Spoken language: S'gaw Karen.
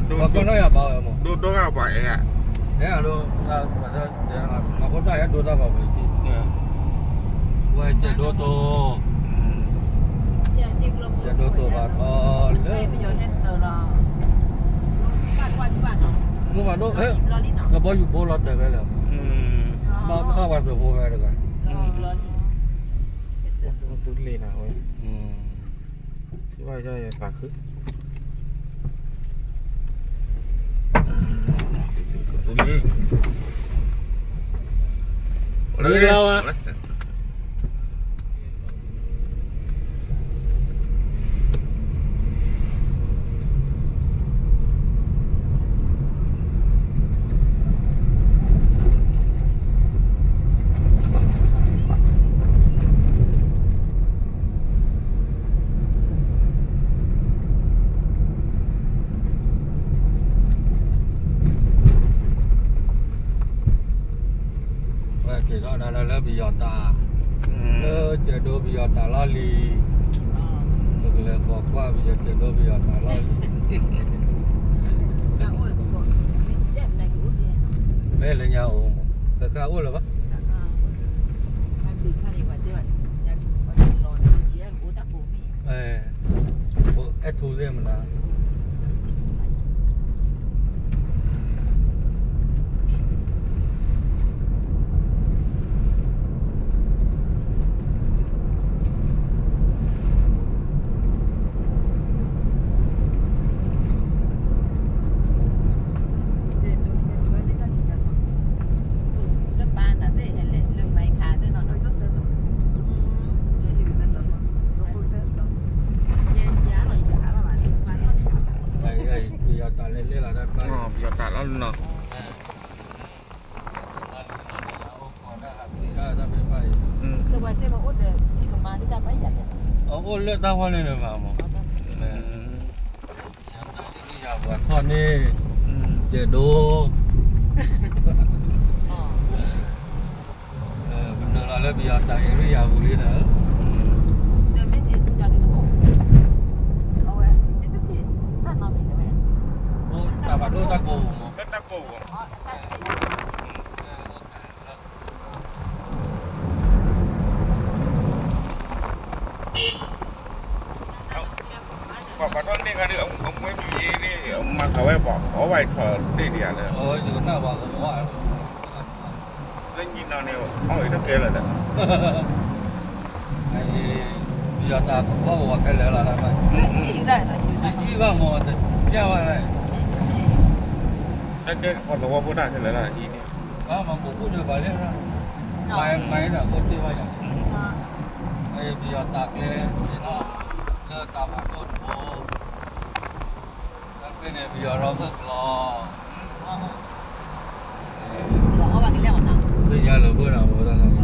ပှၤကီၢ်နီၣ်ယၤဘၣ်ဝဲမး, ဒိၣ်ဒိၣ်ဂၤပှၤအဲၣ်, အဲၣ်အဒိ, မၤဖိတၢ်အဲၣ်ဒိတၢ်ဘၣ်ဝဲ, ဝဲကဲဒိၣ်တိ, ကဲဒိၣ်တိဘၣ်ထီလၢ, မ့ၢ်ဘၣ်ဒိၣ်, ကဘီယူၤဘိလီၤတဲာ်ဝဲလၢ, ဘၣ်ပှၤသုးဖိဝဲတဂၤ, တူၢ်လ့ၤနၤဝဲ, ဘၣ်ယသးခု လၢဝဲ, ပက့ၤထီၣ်ဒၣ်လၢပယီၤတၢ်, လၢကဲဒိၣ်ပယီၤတၢ်လီၢ်လံၤ, ပကလဲၤဃီၤကွၢ်ပယီၤကဲဒိၣ်ပယီၤတၢ်လီၢ်လံၤ, မ့ၢ်လၢညါအိၣ်မး, ပကအိၣ်လၢၤဘၣ် အဲၣ်ထူသ့ၣ်မနုၤ, ပယီၤတၢ်လၢလၢလီၤ, ပယီၤတၢ်လီၤနီၤ, အအိၣ်လၢတၢ်ဖီန့ၣ်မးမး, ပယီၤတၢ်လၢလၢယၤပှၤထီၣ်န့ၣ်, ကဲဒိၣ် ပနုာ်လီၤလၢပယီၤတၢ် area ပူၤလံဒီး, တၢ်ဖးဒိၣ်တၢ်ကိးပူၤမး, ပှၤထီၣ်န့ၢ်ခါဒီး အမွဲမံၤယ့န့ၣ် မၤဃာ်ဝဲပှၤအီၣ်ဝဲထီၣ်တ့ၢ်ဒံးဧါလၢ, ယကနၣ်ပှၤကဝါ လၢညံနီၤန့ၣ် အီၣ်အံၤတကဲလၢာ်ဒီး, ပယီၤတၢ်ကဘီကဝီၤခဲလၢာ်လီၤ, ယအံၣ်ဘၣ်မ့ၢ်တယၢ်ဘၣ်လဲၣ်, တၢ်ကဲကပီၤသဝီဖိတၢ်ခဲလၢာ်လီၤအံၤန့ၣ်, ဘၣ်မၤဘူးဘူးဒီးပှၤလၢ, မၤမၤဒီးအိၣ်တ့ၢ်ဘၣ်ယၤ, ပယီၤတၢ်ကျဲက့ၤထီၣ်, လၢတၢ်ဖးဒိၣ်တဘိ, လၢဖဲန့ၣ်ပယီၤရီဖၢၣ်ကျီ သ့ၣ်ညါလၢၤဘၣ်နၤမ့ၢ်